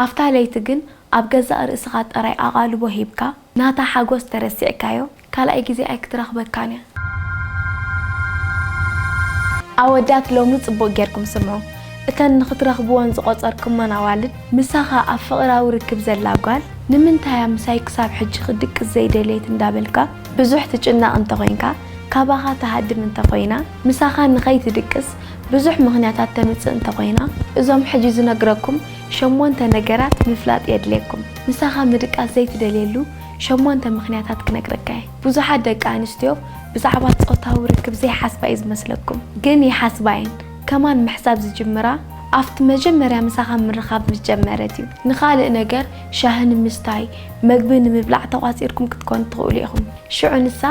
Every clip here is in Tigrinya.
ኣብታ ለይቲ ግን ኣብ ገዛእ ርእስኻ ጥራይ ኣቓልቦ ሂብካ፣ ናታ ሓጎስ ተረሲዕካዮ፣ ካልኣይ ግዜ ኣይክትረኽበካን እያ። ኣወዳት ሎሚ ጽቡቕ ጌርኩም ስምዑ። እተን ንኽትረኽብወን ዝቖጸርኩመን ኣዋልድ፣ ምሳኻ ኣብ ፍቕራዊ ርክብ ዘላ ጓል፣ ንምንታይ እያ ምሳይ ክሳብ ሕጂ ክድቅስ ዘይደለየት እንዳበልካ ብዙሕ ትጭነቕ እንተኾይንካ፣ ካባኻ ትሃድም እንተኾይና፣ ምሳኻ ንኸይትድቅስ ብዙሕ ምኽንያታት ተምጽእ እንተኾይና፣ እዞም ሕጂ ዝነግረኩም ሸሞንተ ነገራት ምፍላጥ የድልየኩም። ምሳኻ ምድቃስ ዘይትደልየሉ ሸሞንተ ምኽንያታት ክነግረካ እየ። ብዙሓት ደቂ ኣንስትዮ ብዛዕባ ጾታዊ ርክብ ዘይሓስባ እዩ ዝመስለኩም፣ ግን ይሓስባ እየን። ከማን ምሕሳብ ዝጅምራ ኣብቲ መጀመርያ ምሳኻ ምርኻብ ምስ ጀመረት እዩ። ንኻልእ ነገር ሻሂ ንምስታይ፣ መግቢ ንምብላዕ ተቋጺርኩም ክትኮኑ ትኽእሉ ኢኹም። ሽዑ ንሳ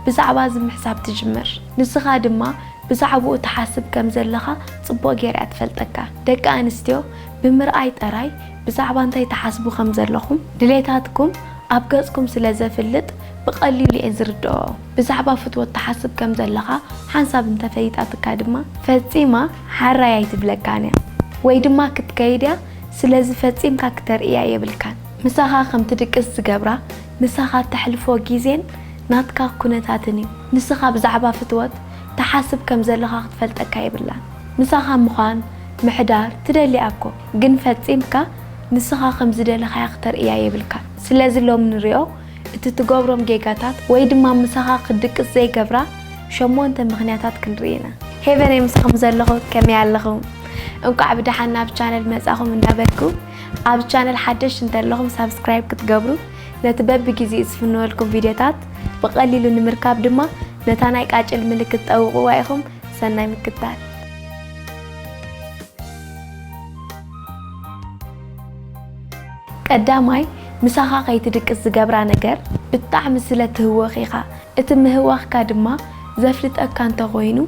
ብዛዕባ እዚ ምሕሳብ ትጅምር። ንስኻ ድማ ብዛዕባኡ ትሓስብ ከም ዘለኻ ጽቡቕ ጌራ እያ ትፈልጠካ። ደቂ ኣንስትዮ ብምርኣይ ጥራይ ብዛዕባ እንታይ ትሓስቡ ከም ዘለኹም፣ ድሌታትኩም ኣብ ገጽኩም ስለ ዘፍልጥ ብቐሊሉ እየን ዝርድኦ። ብዛዕባ ፍትወት ትሓስብ ከም ዘለኻ ሓንሳብ እንተፈሊጣትካ ድማ ፈጺማ ሓራይ ኣይትብለካን እያ። ወይ ድማ ክትከይድ እያ፣ ስለዚ ፈጺምካ ክተርእያ የብልካን። ምሳኻ ከም ትድቅስ ዝገብራ፣ ምሳኻ ተሕልፎ ግዜን ናትካ ኩነታትን እዩ። ንስኻ ብዛዕባ ፍትወት ትሓስብ ከም ዘለኻ ክትፈልጠካ የብላን። ምሳኻ ምዃን፣ ምሕዳር ትደሊ እያ እኮ፣ ግን ፈጺምካ ንስኻ ከም ዝደለኻያ ክተርእያ የብልካን። ስለዚ ሎም ንሪኦ እቲ ትገብሮም ጌጋታት ወይ ድማ ምሳኻ ክትድቅስ ዘይገብራ ሸሞንተ ምኽንያታት ክንርኢ ኢና። ሄቨነይ ምሳኹም ዘለኹ ከመይ ኣለኹም? እንቋዕ ብደሓን ናብ ቻነል መጻኹም እንዳበልኩ፣ ኣብ ቻነል ሓደሽ እንተለኹም ሳብስክራይብ ክትገብሩ፣ ነቲ በብግዜኡ ዝፍንወልኩም ቪድዮታት ብቐሊሉ ንምርካብ ድማ ነታ ናይ ቃጭል ምልክት ጠውቕዋ ኢኹም። ሰናይ ምክትታል። ቀዳማይ፣ ምሳኻ ከይትድቅስ ዝገብራ ነገር ብጣዕሚ ስለ ትህወኽ ኢኻ። እቲ ምህዋኽካ ድማ ዘፍልጠካ እንተኾይኑ፣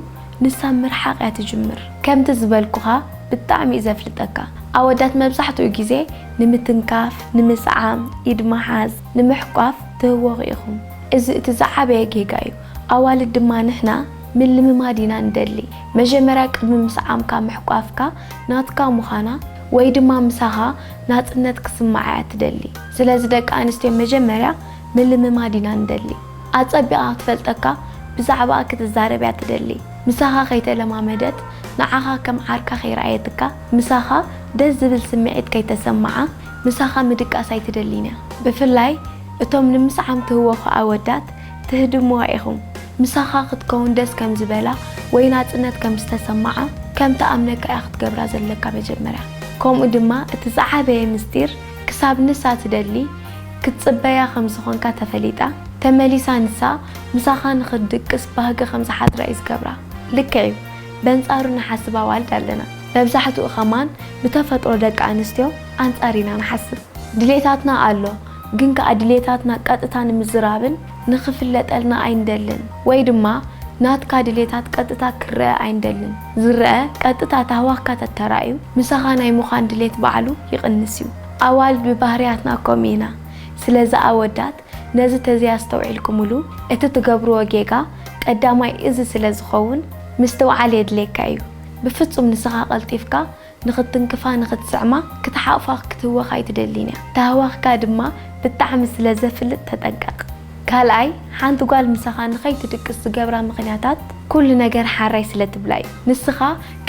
ንሳ ምርሓቕ እያ ትጅምር። ከምቲ ዝበልኩኻ ብጣዕሚ እዩ ዘፍልጠካ። ኣወዳት መብዛሕትኡ ግዜ ንምትንካፍ፣ ንምስዓም፣ ኢድ ምሓዝ፣ ንምሕቋፍ ትህወኹ ኢኹም። እዚ እቲ ዝዓበየ ጌጋ እዩ። ኣዋልድ ድማ ንሕና ምልምማድ ኢና ንደሊ። መጀመርያ ቅድሚ ምስዓምካ ምሕቋፍካ ናትካ ምዃና ወይ ድማ ምሳኻ ናጽነት ክስምዓ እያ ትደሊ። ስለዚ ደቂ ኣንስትዮ መጀመርያ ምልምማድ ኢና ንደሊ። ኣጸቢቓ ክትፈልጠካ ብዛዕባኣ ክትዛረብ እያ ትደሊ። ምሳኻ ከይተለማመደት ንዓኻ ከም ዓርካ ከይረኣየትካ ምሳኻ ደስ ዝብል ስምዒት ከይተሰምዓ ምሳኻ ምድቃስ ኣይትደልን እያ። ብፍላይ እቶም ንምስዓም ትህወኹ ኣወዳት ትህድምዋ ኢኹም። ምሳኻ ክትከውን ደስ ከም ዝበላ ወይ ናጽነት ከም ዝተሰምዓ ከም ትኣምነካ እያ ክትገብራ ዘለካ መጀመርያ። ከምኡ ድማ እቲ ዝዓበየ ምስጢር ክሳብ ንሳ ትደሊ ክትጽበያ ከም ዝኾንካ ተፈሊጣ ተመሊሳ ንሳ ምሳኻ ንኽትድቅስ ባህጊ ከም ዝሓድራ እዩ ዝገብራ። ልክዕ እዩ፣ በንጻሩ ንሓስብ ኣዋልድ ኣለና። መብዛሕትኡ ኸማን ብተፈጥሮ ደቂ ኣንስትዮ ኣንጻር ኢና ንሓስብ። ድሌታትና ኣሎ፣ ግን ከኣ ድሌታትና ቀጥታ ንምዝራብን ንኽፍለጠልና ኣይንደልን። ወይ ድማ ናትካ ድሌታት ቀጥታ ክረአ ኣይንደልን። ዝረአ ቀጥታ ታህዋኽካ ተተራእዩ ምሳኻ ናይ ምዃን ድሌት ባዕሉ ይቕንስ እዩ። ኣዋልድ ብባህርያትና ከምኡ ኢና። ስለዚ ኣወዳት ነዚ ተዘያስተውዒልኩምሉ እቲ ትገብርዎ ጌጋ ቀዳማይ እዚ ስለ ዝኸውን ምስትውዓል የድልየካ እዩ። ብፍጹም ንስኻ ቀልጢፍካ ንኽትትንክፋ ንኽትስዕማ ክትሓቑፋ ክትህወኻ ኣይትደልን እያ። ታህዋኽካ ድማ ብጣዕሚ ስለ ዘፍልጥ ተጠንቀቕ። ካልኣይ፣ ሓንቲ ጓል ምሳኻ ንኸይትድቅስ ዝገብራ ምኽንያታት ኩሉ ነገር ሓራይ ስለ ትብላ እዩ። ንስኻ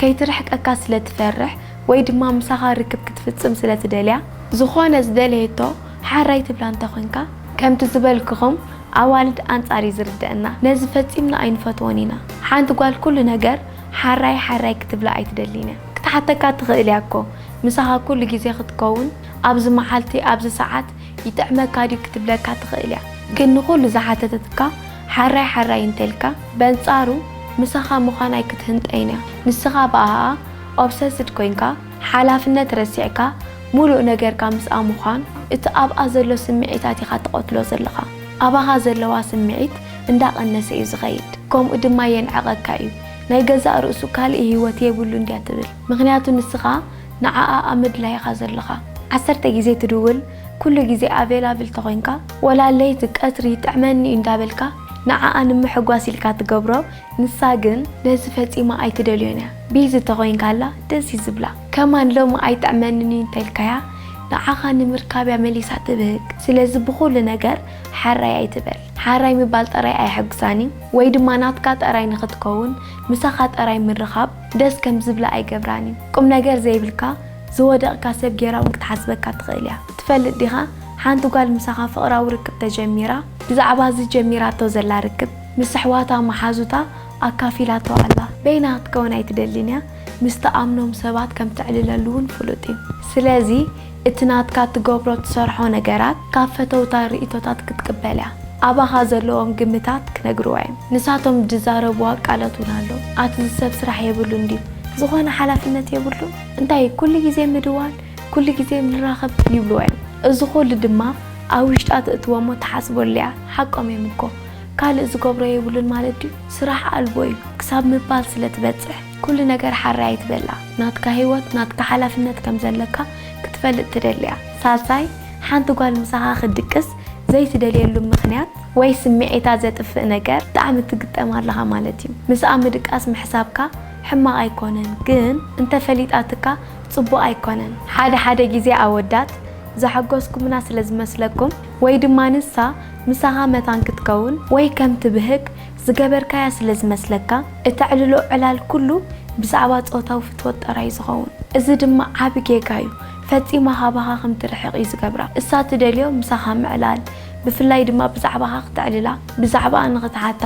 ከይትርሕቀካ ስለ ትፈርሕ ወይ ድማ ምሳኻ ርክብ ክትፍጽም ስለ ትደልያ ዝኾነ ዝደለየቶ ሓራይ ትብላ እንተኾንካ፣ ከምቲ ዝበልክኹም ኣዋልድ ኣንጻር እዩ ዝርድአና። ነዚ ፈጺምና ኣይንፈትዎን ኢና። ሓንቲ ጓል ኩሉ ነገር ሓራይ ሓራይ ክትብላ ኣይትደልን እያ። ክትሓተካ ትኽእል እያ እኮ፣ ምሳኻ ኩሉ ግዜ ክትከውን ኣብዚ መዓልቲ ኣብዚ ሰዓት ይጥዕመካ ድዩ ክትብለካ ትኽእል እያ። ግን ንኹሉ ዝሓተተትካ ሓራይ ሓራይ እንተልካ በንጻሩ ምሳኻ ምዃን ኣይክትህንጠይን እያ። ንስኻ ብኣኣ ኦብሰስድ ኮይንካ ሓላፍነት ረሲዕካ ሙሉእ ነገርካ ምስኣ ምዃን እቲ ኣብኣ ዘሎ ስምዒታት ኢኻ ትቐትሎ ዘለኻ። ኣባኻ ዘለዋ ስምዒት እንዳቐነሰ እዩ ዝኸይድ። ከምኡ ድማ የንዕቐካ እዩ። ናይ ገዛእ ርእሱ ካልእ ህይወት የብሉን ድያ ትብል። ምኽንያቱ ንስኻ ንዓኣ ኣብ ምድላይ ኢኻ ዘለኻ። ዓሰርተ ግዜ ትድውል፣ ኩሉ ግዜ ኣቬላብል ተኾይንካ፣ ወላ ለይቲ ቀትሪ ይጥዕመኒ እዩ እንዳበልካ ንዓኣ ንምሕጓስ ኢልካ ትገብሮ፣ ንሳ ግን ነዚ ፈጺማ ኣይትደልዮን እያ። ቢዚ ተኾይንካላ ደስ እዩ ዝብላ። ከማን ሎሚ ኣይጥዕመንን እዩ እንተልካያ፣ ንዓኻ ንምርካብ እያ መሊሳ ትብህግ። ስለዚ ብኹሉ ነገር ሓራይ ኣይትበል። ሓራይ ምባል ጥራይ ኣይሕጉሳን እዩ፣ ወይ ድማ ናትካ ጥራይ ንኽትከውን ምሳኻ ጥራይ ምርኻብ ደስ ከም ዝብላ ኣይገብራን እዩ። ቁም ነገር ዘይብልካ ዝወደቕካ ሰብ ጌራ እውን ክትሓስበካ ትኽእል እያ። ትፈልጥ ዲኻ? ሓንቲ ጓል ምሳኻ ፍቕራዊ ርክብ ተጀሚራ፣ ብዛዕባ እዚ ጀሚራቶ ዘላ ርክብ ምስ ኣሕዋታ መሓዙታ ኣካፊላቶ ኣላ። በይና ክትከውን ኣይትደልን እያ። ምስ ትኣምኖም ሰባት ከም ተዕልለሉ እውን ፍሉጥ እዩ። ስለዚ እቲ ናትካ ትገብሮ ትሰርሖ ነገራት ካብ ፈተውታ ርእይቶታት ክትቅበል እያ። ኣባኻ ዘለዎም ግምታት ክነግርዋ እዮም። ንሳቶም ዝዛረብዋ ቃላት እውን ኣሎ። ኣቲ እዚ ሰብ ስራሕ የብሉን ድዩ? ዝኾነ ሓላፍነት የብሉን? እንታይ ኩሉ ግዜ ምድዋል፣ ኩሉ ግዜ ንራኸብ ይብልዋ እዮም። እዚ ኩሉ ድማ ኣብ ውሽጣ ትእትዎ እሞ ትሓስበሉ እያ። ሓቆም እዮም እኮ። ካልእ ዝገብሮ የብሉን ማለት ድዩ? ስራሕ ኣልቦ እዩ ክሳብ ምባል ስለ ትበጽሕ ኩሉ ነገር ሓራይ ኣይትበላ። ናትካ ህይወት፣ ናትካ ሓላፍነት ከም ዘለካ ክትፈልጥ ትደሊ እያ። ሳልሳይ፣ ሓንቲ ጓል ምሳኻ ክትድቅስ ዘይትደልየሉ ምኽንያት ወይ ስምዒታ ዘጥፍእ ነገር ብጣዕሚ ትግጠም ኣለኻ ማለት እዩ። ምስኣ ምድቃስ ምሕሳብካ ሕማቕ ኣይኮነን፣ ግን እንተፈሊጣትካ ጽቡቕ ኣይኮነን። ሓደ ሓደ ግዜ ኣወዳት ዘሐጎስኩምና ስለ ዝመስለኩም ወይ ድማ ንሳ ምሳኻ መታን ክትከውን ወይ ከም ትብህግ ዝገበርካያ ስለ ዝመስለካ፣ እተዕልሎ ዕላል ኩሉ ብዛዕባ ጾታዊ ፍትወት ጥራይ ዝኸውን። እዚ ድማ ዓቢ ጌጋ እዩ። ፈጺማ ካባኻ ከም ትርሕቕ እዩ ዝገብራ። እሳ ትደልዮ ምሳኻ ምዕላል፣ ብፍላይ ድማ ብዛዕባኻ ክተዕልላ፣ ብዛዕባኣ ንኽትሓታ፣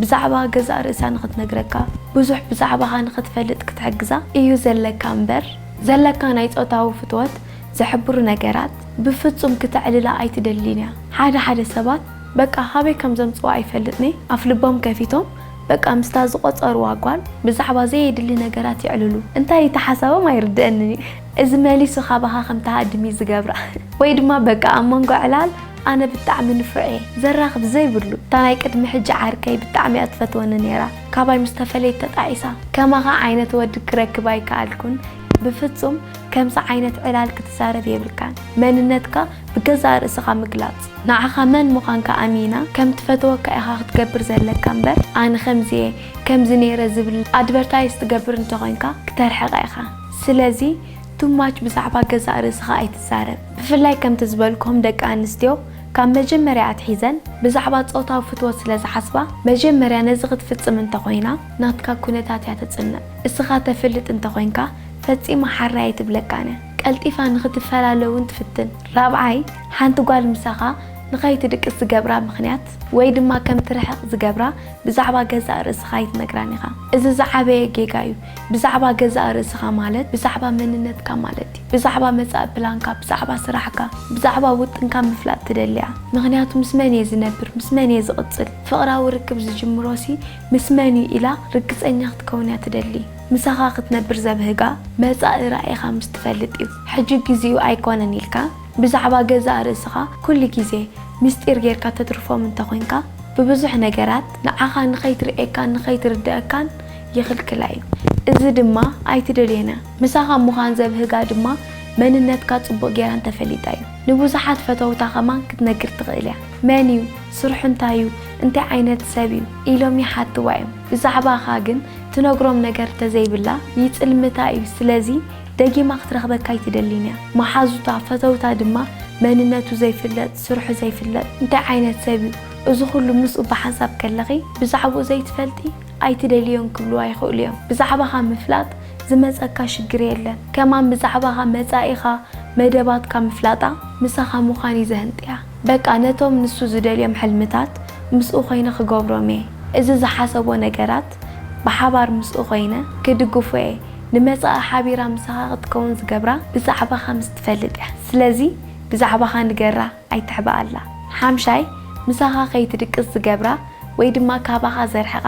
ብዛዕባ ገዛእ ርእሳ ንኽትነግረካ፣ ብዙሕ ብዛዕባኻ ንኽትፈልጥ ክትሕግዛ እዩ ዘለካ እምበር፣ ዘለካ ናይ ጾታዊ ፍትወት ዘሕብሩ ነገራት ብፍጹም ክተዕልላ ኣይትደልን እያ። ሓደ ሓደ ሰባት በቃ ካበይ ከም ዘምጽዋ ኣይፈልጥን እየ፣ ኣፍልቦም ከፊቶም በቃ ምስታ ዝቖጸርዋ ጓል ብዛዕባ ዘየድሊ ነገራት የዕልሉ። እንታይ እቲ ሓሳቦም ኣይርድኣንን እዩ። እዚ መሊሱ ካባኻ ከም ትሃድም እዩ ዝገብራ። ወይ ድማ በቃ ኣብ መንጎ ዕላል ኣነ ብጣዕሚ ንፉዕ እየ፣ ዘራኽብ ዘይብሉ። እታ ናይ ቅድሚ ሕጂ ዓርከይ ብጣዕሚ እያ ትፈትወኒ ነይራ፣ ካባይ ምስ ተፈለየት ተጣዒሳ። ከማኻ ዓይነት ወዲ ክረክብ ኣይከኣልኩን። ብፍጹም ከምዚ ዓይነት ዕላል ክትዛረብ የብልካን። መንነትካ ብገዛእ ርእስኻ ምግላጽ፣ ንዓኻ መን ምዃንካ ኣሚና ከም ትፈትወካ ኢኻ ክትገብር ዘለካ እምበር፣ ኣነ ከምዚ እየ፣ ከምዚ ነይረ ዝብል ኣድቨርታይዝ ትገብር እንተኾይንካ ክተርሕቓ ኢኻ። ስለዚ ቱማች ብዛዕባ ገዛእ ርእስኻ ኣይትዛረብ። ብፍላይ ከምቲ ዝበልኩም ደቂ ኣንስትዮ ካብ መጀመርያ ኣትሒዘን ብዛዕባ ጾታዊ ፍትወት ስለ ዝሓስባ፣ መጀመርያ ነዚ ክትፍጽም እንተኾይና ናትካ ኩነታት እያ ተጽንዕ። እስኻ ተፍልጥ እንተኾይንካ ፈጺማ ሓራይ ኣይትብለካን እያ። ቀልጢፋ ንኽትፈላለ እውን ትፍትን። ራብዓይ፣ ሓንቲ ጓል ምሳኻ ንኸይትድቅስ ዝገብራ ምኽንያት ወይ ድማ ከም ትርሕቕ ዝገብራ ብዛዕባ ገዛእ ርእስኻ ኣይትነግራን ኢኻ። እዚ ዝዓበየ ጌጋ እዩ። ብዛዕባ ገዛእ ርእስኻ ማለት ብዛዕባ መንነትካ ማለት እዩ። ብዛዕባ መጻኢ ፕላንካ፣ ብዛዕባ ስራሕካ፣ ብዛዕባ ውጥንካ ምፍላጥ ትደሊ እያ። ምኽንያቱ ምስ መን እየ ዝነብር፣ ምስ መን እየ ዝቕጽል፣ ፍቕራዊ ርክብ ዝጅምሮሲ ምስ መን እዩ ኢላ ርግጸኛ ክትከውን እያ ትደሊ። ምሳኻ ክትነብር ዘብህጋ መጻኢ ራኢኻ ምስ ትፈልጥ እዩ። ሕጂ ግዜኡ ኣይኮነን ኢልካ ብዛዕባ ገዛእ ርእስኻ ኩሉ ግዜ ምስጢር ጌርካ ተትርፎም እንተኾይንካ፣ ብብዙሕ ነገራት ንዓኻ ንኸይትርእየካን ንኸይትርድኣካን ይኽልክላ እዩ። እዚ ድማ ኣይትደልዮን እያ። ምሳኻ ምዃን ዘብህጋ ድማ መንነትካ ጽቡቕ ጌራ እንተፈሊጣ እዩ። ንብዙሓት ፈተውታ ከማን ክትነግር ትኽእል እያ። መን እዩ? ስርሑ እንታይ እዩ? እንታይ ዓይነት ሰብ እዩ? ኢሎም ይሓትዋ እዮም። ብዛዕባኻ ግን ትነግሮም ነገር እንተዘይብላ ይጽልምታ እዩ። ስለዚ ደጊማ ክትረኽበካ ኣይትደልን እያ። መሓዙታ፣ ፈተውታ ድማ መንነቱ ዘይፍለጥ፣ ስርሑ ዘይፍለጥ፣ እንታይ ዓይነት ሰብ እዩ? እዚ ኩሉ ምስኡ ብሓንሳብ ከለኺ ብዛዕባኡ ዘይትፈልጢ ኣይትደልዮን ክብልዋ ይኽእሉ እዮም። ብዛዕባኻ ምፍላጥ ዝመጸካ ሽግር የለን። ከማን ብዛዕባኻ መጻኢኻ መደባትካ ምፍላጣ ምሳኻ ምዃን እዩ ዘህንጥያ። በቃ ነቶም ንሱ ዝደልዮም ሕልምታት ምስኡ ኮይነ ክገብሮም እየ። እዚ ዝሓሰቦ ነገራት ብሓባር ምስኡ ኮይነ ክድግፎ እየ። ንመጻኢ ሓቢራ ምሳኻ ክትከውን ዝገብራ ብዛዕባኻ ምስ ትፈልጥ እያ። ስለዚ ብዛዕባኻ ንገራ ኣይትሕብኣላ። ሓምሻይ፣ ምሳኻ ከይትድቅስ ዝገብራ ወይ ድማ ካባኻ ዘርሕቓ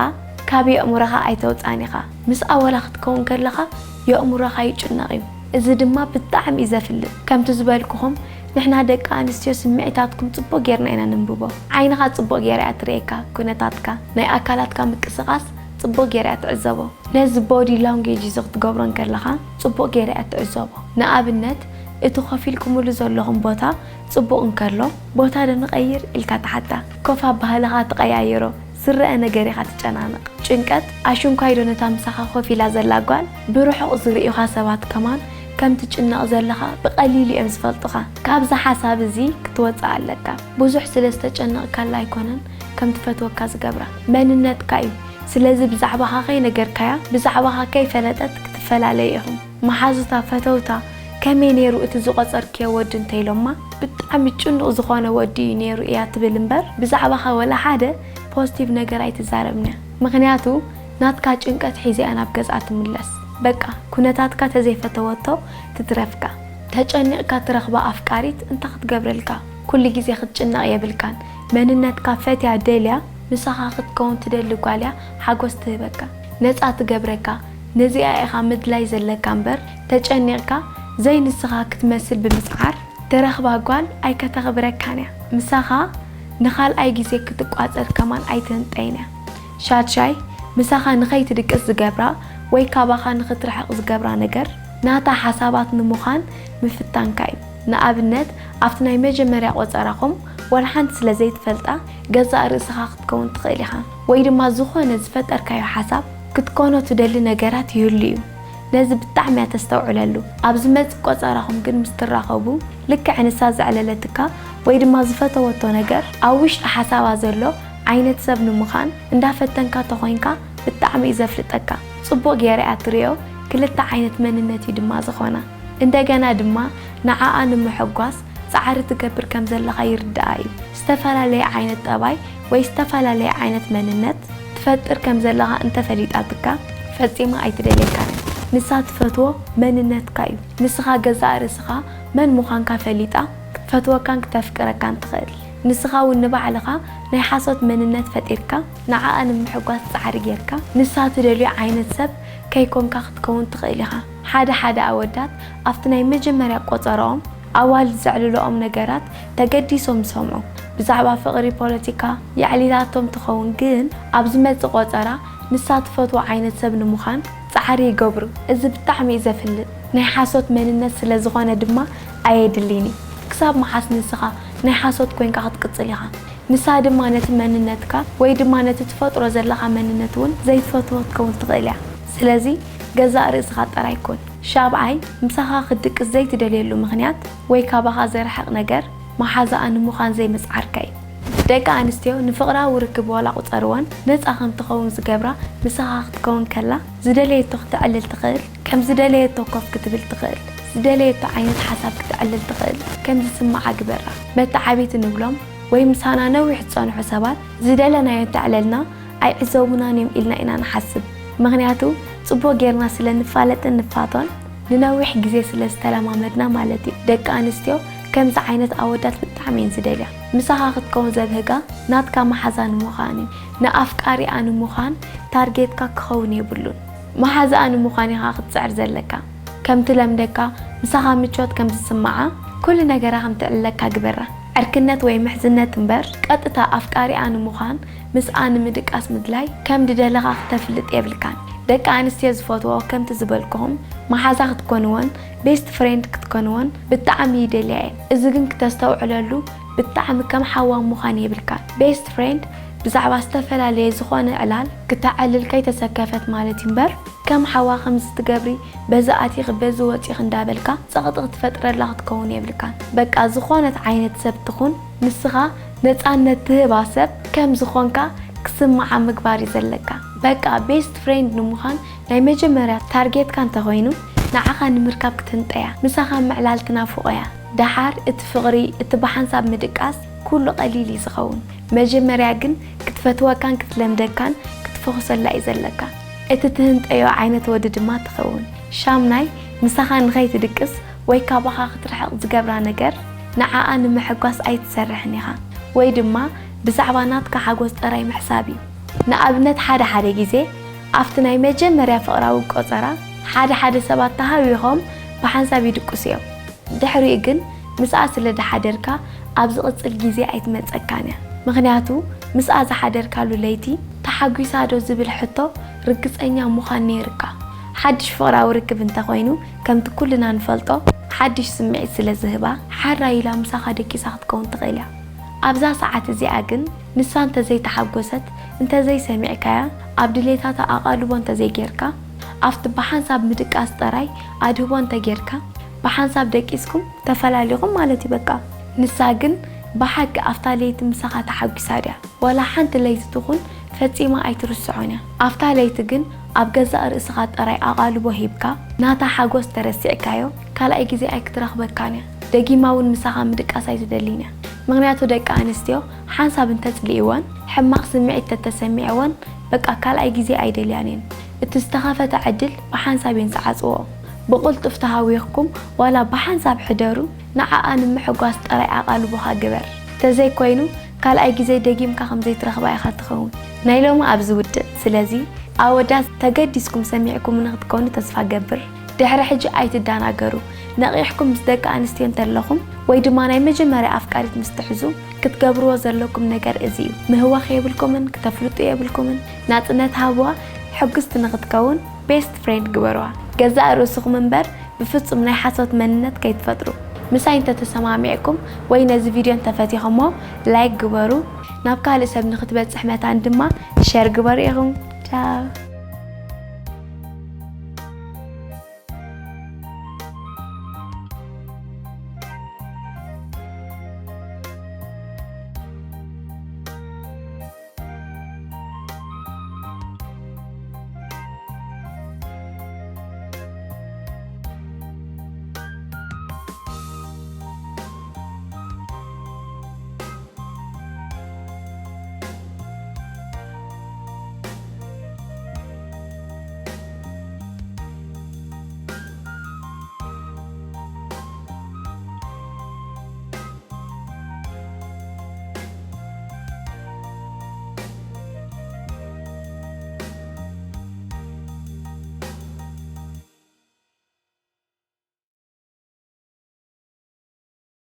ካብ የእምሮኻ ኣይተውጻን ኢኻ። ምስኣ ወላ ክትከውን ከለኻ የእምሮኻ ይጭነቕ እዩ። እዚ ድማ ብጣዕሚ እዩ ዘፍልጥ። ከምቲ ዝበልኩኹም ንሕና ደቂ ኣንስትዮ ስምዒታትኩም ጽቡቕ ጌርና ኢና ነንብቦ። ዓይንኻ ጽቡቕ ጌራ እያ ትርእየካ፣ ኩነታትካ፣ ናይ ኣካላትካ ምቅስቓስ ጽቡቕ ጌራ እያ ትዕዘቦ። ነዚ ቦዲ ላንጌጅ እዚ ክትገብሮ እንከለኻ ጽቡቕ ጌራ እያ ትዕዘቦ። ንኣብነት እቲ ኮፍ ኢልኩምሉ ዘለኹም ቦታ ጽቡቕ እንከሎ፣ ቦታ ዶ ንቐይር ኢልካ ትሓታ። ኮፍ ኣባህላኻ ትቐያይሮ፣ ዝረአ ነገር ኢኻ ትጨናነቕ። ጭንቀት ኣሽንኳይ ዶ ነታ ምሳኻ ኮፍ ኢላ ዘላ ጓል? ብርሑቕ ዝርእዩኻ ሰባት ከማን ከም ትጭነቕ ዘለኻ ብቐሊሉ እዮም ዝፈልጡኻ። ካብዚ ሓሳብ እዚ ክትወጽእ ኣለካ። ብዙሕ ስለ ዝተጨነቕካላ ኣይኮነን ከም ትፈትወካ ዝገብራ፣ መንነትካ እዩ። ስለዚ ብዛዕባኻ ከይነገርካያ፣ ብዛዕባኻ ከይፈለጠት ክትፈላለዩ ኢኹም። መሓዙታ፣ ፈተውታ፣ ከመይ ነይሩ እቲ ዝቖጸርክዮ ወዲ እንተኢሎማ፣ ብጣዕሚ ጭኑቕ ዝኾነ ወዲ እዩ ነይሩ እያ ትብል እምበር፣ ብዛዕባኻ ወላ ሓደ ፖዚቲቭ ነገር ኣይትዛረብንያ። ምኽንያቱ ናትካ ጭንቀት ሒዛ'ያ ናብ ገዝኣ ትምለስ። በቃ ኩነታትካ ተዘይፈተወቶ ትትረፍካ። ተጨኒቕካ ትረኽባ ኣፍቃሪት እንታይ ክትገብረልካ? ኩሉ ግዜ ክትጭነቕ የብልካን። መንነትካ ፈትያ ደልያ ምሳኻ ክትከውን ትደሊ ጓልያ ሓጎስ ትህበካ። ነጻ ትገብረካ። ነዚኣ ኢኻ ምድላይ ዘለካ እምበር ተጨኒቕካ ዘይንስኻ ክትመስል ብምጽዓር ትረኽባ ጓል ኣይከተኽብረካን እያ። ምሳኻ ንኻልኣይ ግዜ ክትቋጸር ከማን ኣይትህንጠይን እያ። ሻድሻይ፣ ምሳኻ ንኸይትድቅስ ዝገብራ ወይ ካባኻ ንኽትርሕቕ ዝገብራ ነገር ናታ ሓሳባት ንምዃን ምፍታንካ እዩ። ንኣብነት ኣብቲ ናይ መጀመርያ ቆጸራኹም ዋላ ሓንቲ ስለ ዘይትፈልጣ ገዛእ ርእስኻ ክትከውን ትኽእል ኢኻ። ወይ ድማ ዝኾነ ዝፈጠርካዮ ሓሳብ ክትኮኖ ትደሊ ነገራት ይህሉ እዩ። ነዚ ብጣዕሚ እያ ተስተውዕለሉ። ኣብ ዝመጽእ ቆጸራኹም ግን ምስ ትራኸቡ ልክዕ ንሳ ዘዕለለትካ ወይ ድማ ዝፈተወቶ ነገር ኣብ ውሽጢ ሓሳባ ዘሎ ዓይነት ሰብ ንምዃን እንዳፈተንካ ተኾይንካ ብጣዕሚ እዩ ዘፍልጠካ። ጽቡቕ ገይራ እያ ትሪኦ፣ ክልተ ዓይነት መንነት እዩ ድማ ዝኾና። እንደገና ድማ ንዓኣ ንምሕጓስ ጻዕሪ ትገብር ከም ዘለኻ ይርድኣ እዩ። ዝተፈላለየ ዓይነት ጠባይ ወይ ዝተፈላለየ ዓይነት መንነት ትፈጥር ከም ዘለኻ እንተፈሊጣትካ ፈጺማ ኣይትደልየካን እያ። ንሳ ትፈትዎ መንነትካ እዩ። ንስኻ ገዛእ ርእስኻ መን ምዃንካ ፈሊጣ ክትፈትወካን ክተፍቅረካን ትኽእል። ንስኻ እውን ንባዕልኻ ናይ ሓሶት መንነት ፈጢርካ ንዓኣ ንምሕጓስ ጻዕሪ ጌርካ ንሳ ትደልዮ ዓይነት ሰብ ከይኮንካ ክትከውን ትኽእል ኢኻ። ሓደ ሓደ ኣወዳት ኣብቲ ናይ መጀመርያ ቆጸርኦም ኣዋልድ ዘዕልልኦም ነገራት ተገዲሶም ይሰምዑ። ብዛዕባ ፍቕሪ፣ ፖለቲካ የዕሊላቶም ትኸውን፣ ግን ኣብ ዝመጽእ ቆጸራ ንሳ ትፈትዎ ዓይነት ሰብ ንምዃን ጻዕሪ ይገብሩ። እዚ ብጣዕሚ እዩ ዘፍልጥ። ናይ ሓሶት መንነት ስለ ዝኾነ ድማ ኣየድልይን እዩ። ክሳብ መዓስ ንስኻ ናይ ሓሶት ኮይንካ ክትቅጽል ኢኻ? ንሳ ድማ ነቲ መንነትካ ወይ ድማ ነቲ ትፈጥሮ ዘለኻ መንነት እውን ዘይትፈትዎ ክትከውን ትኽእል እያ። ስለዚ ገዛእ ርእስኻ ጥራይ ኩን። ሻብዓይ፣ ምሳኻ ክትድቅስ ዘይትደልየሉ ምኽንያት ወይ ካባኻ ዘርሕቕ ነገር መሓዛኣ ንምዃን ዘይምጽዓርካ እዩ። ደቂ ኣንስትዮ ንፍቕራዊ ርክብ ዋላ ቁጸርወን ነጻ ከም ትኸውን ዝገብራ ምሳኻ ክትከውን ከላ ዝደለየቶ ክተዕልል ትኽእል፣ ከም ዝደለየቶ ኮፍ ክትብል ትኽእል፣ ዝደለየቶ ዓይነት ሓሳብ ክተዕልል ትኽእል፣ ከም ዝስምዓ ግበራ። መተዓቢቲ ንብሎም ወይ ምሳና ነዊሕ ዝጸንሑ ሰባት ዝደለናዮ እንተዕለልና ኣይዕዘቡናን እዮም ኢልና ኢና ንሓስብ። ምኽንያቱ ጽቡቕ ጌርና ስለ ንፋለጥን ንፋቶን ንነዊሕ ግዜ ስለ ዝተለማመድና ማለት እዩ። ደቂ ኣንስትዮ ከምዚ ዓይነት ኣወዳት ብጣዕሚ እየን ዝደልያ። ምሳኻ ክትከውን ዘብህጋ ናትካ መሓዛ ንምዃን እዩ። ንኣፍቃሪኣ ንምዃን ታርጌትካ ክኸውን የብሉን። መሓዛኣ ንምዃን ኢኻ ክትጽዕር ዘለካ። ከም ትለምደካ፣ ምሳኻ ምቾት ከም ዝስምዓ፣ ኩሉ ነገራ ከም ትዕልለካ ግበራ። ዕርክነት ወይ ምሕዝነት እምበር ቀጥታ ኣፍቃሪኣ ንምዃን ምስኣ ንምድቃስ ምድላይ ከም ድደለኻ ክተፍልጥ የብልካን። ደቂ ኣንስትዮ ዝፈትዎ ከምቲ ዝበልኩኹም መሓዛ ክትኮንወን ቤስት ፍሬንድ ክትኮንወን ብጣዕሚ ይደልያ እየን። እዚ ግን ክተስተውዕለሉ ብጣዕሚ ከም ሓዋ ምዃን የብልካን። ቤስት ፍሬንድ ብዛዕባ ዝተፈላለየ ዝኾነ ዕላል ክተዕልል ከይተሰከፈት ማለት እዩ እምበር ከም ሓዋ ከምዚ ትገብሪ በዚ ኣቲኺ በዚ ወፂኺ እንዳበልካ ፀቕጥቕ ትፈጥረላ ክትከውን የብልካን። በቃ ዝኾነት ዓይነት ሰብ ትኹን ንስኻ ነፃነት ትህባ ሰብ ከም ዝኾንካ ክስምዓ ምግባር እዩ ዘለካ። በቃ ቤስት ፍሬንድ ንምዃን ናይ መጀመርያ ታርጌትካ እንተኾይኑ ንዓኻ ንምርካብ ክትህንጠያ ምሳኻ ምዕላል ትናፍቖ እያ። ደሓር እቲ ፍቕሪ እቲ ብሓንሳብ ምድቃስ ኩሉ ቀሊል እዩ ዝኸውን። መጀመርያ ግን ክትፈትወካን ክትለምደካን ክትፈኹሰላ እዩ ዘለካ። እቲ ትህንጠዮ ዓይነት ወዲ ድማ ትኸውን። ሻምናይ ምሳኻ ንኸይትድቅስ ወይ ካባኻ ክትርሕቕ ዝገብራ ነገር ንዓኣ ንምሕጓስ ኣይትሰርሕን ኢኻ ወይ ድማ ብዛዕባ ናትካ ሓጎስ ጥራይ ምሕሳብ እዩ። ንኣብነት ሓደ ሓደ ግዜ ኣብቲ ናይ መጀመርያ ፍቕራዊ ቆጸራ ሓደ ሓደ ሰባት ተሃዊኾም ብሓንሳብ ይድቅሱ እዮም። ድሕሪኡ ግን ምስኣ ስለ ዝሓደርካ ኣብ ዝቕጽል ግዜ ኣይትመጸካን እያ። ምኽንያቱ ምስኣ ዝሓደርካሉ ለይቲ ተሓጒሳ ዶ ዝብል ሕቶ ርግጸኛ ምዃን ነይርካ። ሓድሽ ፍቕራዊ ርክብ እንተኾይኑ ከምቲ ኩልና ንፈልጦ ሓድሽ ስምዒት ስለ ዝህባ ሓራይ ኢላ ምሳኻ ደቂሳ ክትከውን ትኽእል እያ። ኣብዛ ሰዓት እዚኣ ግን ንሳ እንተዘይተሓጎሰት እንተዘይሰሚዕካያ ኣብ ድሌታታ ኣቓልቦ እንተዘይጌርካ ኣብቲ ብሓንሳብ ምድቃስ ጥራይ ኣድህቦ እንተጌርካ፣ ብሓንሳብ ደቂስኩም ተፈላሊኹም ማለት እዩ በቃ። ንሳ ግን ብሓቂ ኣብታ ለይቲ ምሳኻ ተሓጒሳ ድያ? ዋላ ሓንቲ ለይቲ ትኹን ፈጺማ ኣይትርስዖን እያ። ኣብታ ለይቲ ግን ኣብ ገዛእ ርእስኻ ጥራይ ኣቓልቦ ሂብካ፣ ናታ ሓጎስ ተረሲዕካዮ፣ ካልኣይ ግዜ ኣይክትረኽበካን እያ። ደጊማ እውን ምሳኻ ምድቃስ ኣይትደልን እያ። ምኽንያቱ ደቂ ኣንስትዮ ሓንሳብ እንተጽሊእወን፣ ሕማቕ ስምዒት ተተሰሚዕወን፣ በቃ ካልኣይ ግዜ ኣይደልያን እየን። እቲ ዝተኸፈተ ዕድል ብሓንሳብ እየን ዝዓጽዎ። ብቕልጡፍ ተሃዊኽኩም ዋላ ብሓንሳብ ሕደሩ፣ ንዓኣ ንምሕጓስ ጥራይ ኣቓልቦኻ ግበር። ተዘይኮይኑ ካልኣይ ግዜ ደጊምካ ከም ዘይትረኽባ ኢኻ ትኸውን። ናይ ሎሚ ኣብዚ ውድእ። ስለዚ ኣወዳት ተገዲስኩም ሰሚዕኩም ንክትኮኑ ተስፋ ገብር። ድሕሪ ሕጂ ኣይትዳናገሩ። ነቒሕኩም ምስ ደቂ ኣንስትዮ እንተለኹም ወይ ድማ ናይ መጀመርያ ኣፍቃሪት ምስ ትሕዙ ክትገብርዎ ዘለኩም ነገር እዚ እዩ። ምህወኽ የብልኩምን፣ ክተፍልጡ የብልኩምን። ናጽነት ሃብዋ ሕጉስቲ ንክትከውን ቤስት ፍሬንድ ግበርዋ። ገዛእ ርእስኹም እምበር ብፍጹም ናይ ሓሶት መንነት ከይትፈጥሩ። ምሳይ እንተተሰማሚዕኩም ወይ ነዚ ቪድዮ እንተፈቲኹሞ ላይክ ግበሩ። ናብ ካልእ ሰብ ንክትበጽሕ መታን ድማ ሸር ግበሩ ኢኹም። ቻው።